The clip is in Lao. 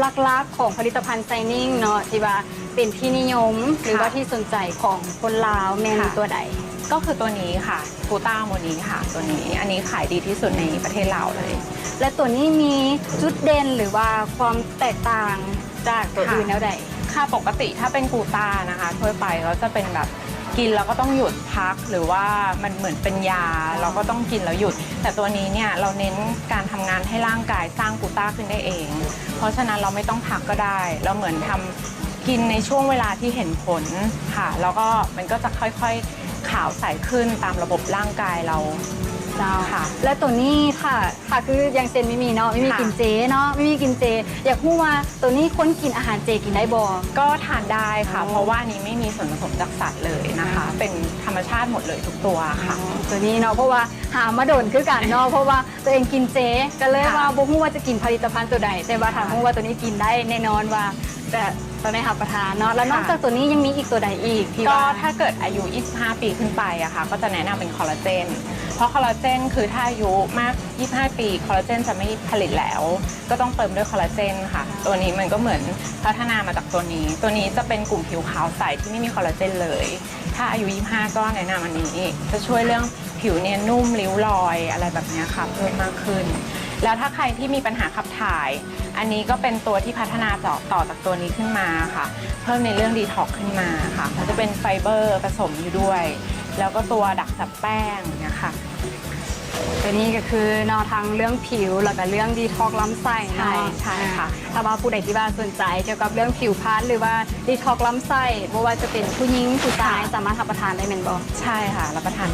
ຫຼັກໆຂອງຜະລິດຕະພັນ Shining ເນາະ ທີ່ວ່າເປັນທີ່ນິຍົມ ຫຼືວ່າ ທີ່ສົນໃຈຂອງຄົນລາວແມ່ນ ค่ะ ຕົວໃດ? ກໍຄືຕົວນີ້ຄ່ະ Gluta Moni ຄ່ະ ຕົວນີ້ ອັນນີ້ຂາຍດີທີ່ສຸດໃນປະເທດລາວເລີຍ. ແລະ ຕົວນີ້ມີຈຸດເດັ່ນ ຫຼືວ່າຄວາມແຕກຕ່າງຈາກຕົວອື່ນແນວໃດ? ຄ່ະ ປົກກະຕິຖ້າເປັນ Gluta ນະຄະ ທົ່ວໄປກໍຈະເປັນແບບ ກິນແລ້ວກໍຕ້ອງຢຸດພັກ ຫຼືວ່າມັນເໝືອນເປັນຢາ ເຮົາກໍຕ້ອງກິນແລ້ວຢຸດ ແຕ່ຕົວນີ້ເນ່ຍ ເຮົາເນັ້ນການທຳງານໃຫ້ຮ່າງກາຍສ້າງ Gluta ຂຶ້ນໄດ້ເອງ ເພາະສະນັ້ນເຮົາໄມ່ຕ້ອງພັກກໍໄດ້ ເຮົາເໝືອນທຳ ກິນໃນຊ່ວງເວລາທີ່ເຫັນຜົນຄ່ະ ແລ້ວກໍມັນກໍຈະຄ່ອຍໆຂາວໃສຂຶ້ນຕາມລະບົບຮ່າງກາຍເຮົາ. ເຈົ້າ ເຈົ້າ ແລະ ໂຕນີ້ຖ້າ ຖ້າຄືຢ່າງເຊັ່ນມິມີເນາະ ມິມີ ເຈົ້າ ກິນເຈເນາະ ມິມີກິນເຈ ຢາກຮູ້ວ່າໂຕນີ້ຄົນກິນອາຫານເຈກິນໄດ້ບໍ່? ກໍທານໄດ້ຄ່ະ ເພາະວ່າອັນນີ້ໄມ່ມີສ່ວນປະສົມຈາກສັດເລີຍນະຄະ ເປັນທຳມະຊາດໝົດເລີຍທຸກຕົວຄ່ະ. ໂຕນີ້ເນາະ ເພາະວ່າຫາມາດົນຄືກັນເນາະ ເພາະວ່າ ຕົວເອງກິນເຈ ກໍເລີຍວ່າ ບໍ່ຮູ້ວ່າຈະກິນຜະລິດຕະພັນຕົວໃດ ແຕ່ວ່າຖ້າຮູ້ວ່າຕົວນີ້ກິນໄດ້ ແນ່ນອນວ່າຈະຕ້ອງໄດ້ຮັບປະທານເນາະ. ແລ້ວນອກຈາກຕົວນີ້ຍັງມີອີກຕົວໃດອີກ? ກໍຖ້າເກີດອາຍຸ 25 ປີຂຶ້ນໄປອະຄ່ະ ກໍຈະແນະນຳເປັນຄໍລາເຈນ ເພາະຄໍລາເຈນຄືຖ້າອາຍຸມາກ 25 ປີ ຄໍລາເຈນຈະໄມ່ຜະລິດແລ້ວ ກໍຕ້ອງເຕີມດ້ວຍຄໍລາເຈນຄ່ະ. ຕົວນີ້ມັນກໍເໝືອນພັດທະນາມາຈາກຕົວນີ້ ຕົວນີ້ຈະເປັນກຸ່ມຜິວຂາວໃສທີ່ໄມ່ມີຄໍລາເຈນເລີຍ ຖ້າອາຍຸ 25 ກໍແນະນຳອັນນີ້ ຈະຊ່ວຍເລື່ອງ ຜິວເນຍນນຸ້ມ ຣິ້ວລອຍ ອະໄລແບບເນີ້ຍຄ່ະ ເພີ່ມມາກຂຶ້ນ. ແລ້ວຖ້າໃຄທີ່ມີບັນຫາຂັບຖ່າຍ ອັນນີ້ກໍເປັນຕົວທີ່ພັດທະນາຕໍ່ຈາກຕົວນີ້ຂຶ້ນມາຄ່ະ ເພີ່ມໃນເລື່ອງ detox ຂຶ້ນມາຄ່ະ ມັນຈະເປັນໄຟເບີປະສົມຢູ່ດ້ວຍ ແລ້ວກໍຕົວດັກຈັບແປ້ງເນຍຄ່ະ. ຕົວນີ້ກໍຄືເນາະ ທັງເລື່ອງຜິວ ແລ້ວກໍເລື່ອງ detox ລຳໄສ້ເນາະ. ໃຊ່ ໃຊ່ຄ່ະ. ຖ້າວ່າຜູ້ໃດທີ່ວ່າສົນໃຈກ່ຽວກັບເລື່ອງຜິວພັນ ຫຼືວ່າ detox ລຳໄສ້ ບໍ່ວ່າຈະເປັນຜູ້ຍິງ ຜູ້ຊາຍ ສາມາດຮັບປະທານໄດ້ແມ່ນບໍ່? ໃຊ່ຄ່ະ ຮັບປະທານໄດ້.